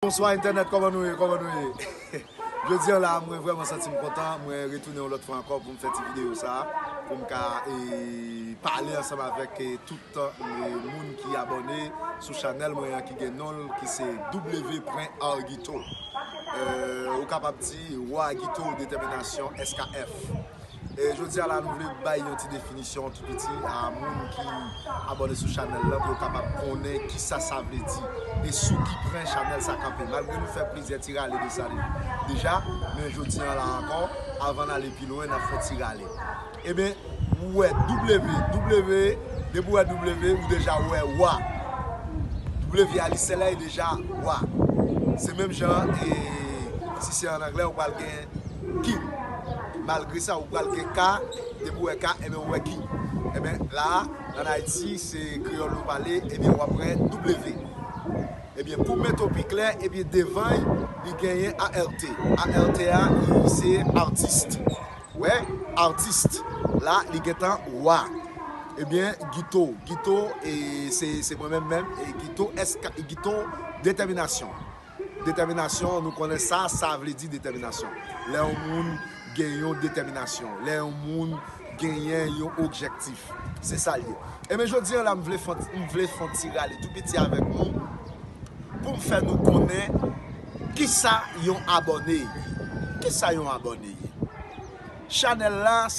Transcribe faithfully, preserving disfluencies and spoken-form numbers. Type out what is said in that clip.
Bonswa entènèt, kòman nou ye? Kòman nou ye? Jodi an la, mwen vrèman santi m kontan. Mwen retounen yon lòt fwa ankò pou m fè ti videyo sa a, pou m ka e, pale ansanm avèk e, tout e, moun ki abòne sou chanèl mwen an ki gen non l, ki se W Pwen Arguito. E, ou kapab di Wa Guito Detèminasyon S K F. E jodi a la, nou vle bay yon ti definisyon tou piti a moun ki abòne sou chanèl la pou yo kapab konnen kisa sa vle di e sou ki pwen chanèl sa kanpe. Malgre nou fè plizyè ti rale de sa deja, men jodi a la ankò, avan n ale pi lwen, n ap fè ti rale. Ebyen, ou wè W, W, depi ou wè W, ou deja wè Wa. W a li sèl la, e deja Wa. Se menm jan, e, si se an anglè, ou pral gen King. Malgre sa, ou pral gen K, depi ou wè K, ebyen, ou wè King. Ebyen, la, ann Ayiti, se kreyòl nou pale, ebyen, w ap wè W. Ebyen, pou mete w pi klè, ebyen, devan, li genyen A R T. A R T a, li se artist. Wè, artist. La, li gentan Wa. Ebyen, Guito. Guito, e, se, se mwen menm menm. E Guito, S K, Guito, Detèminasyon. Detèminasyon, nou konnen sa, sa vle di detèminasyon. Lè yon moun gen yon detèminasyon, lè yon moun genyen yon objektif. Se sa l ye. Ebyen, jodi a la, m vle fè, m vle fè yon ti rale tou piti avèk nou pou m fè nou konnen kisa yon abòne ye. Kisa yon abòne ye? Chanèl la,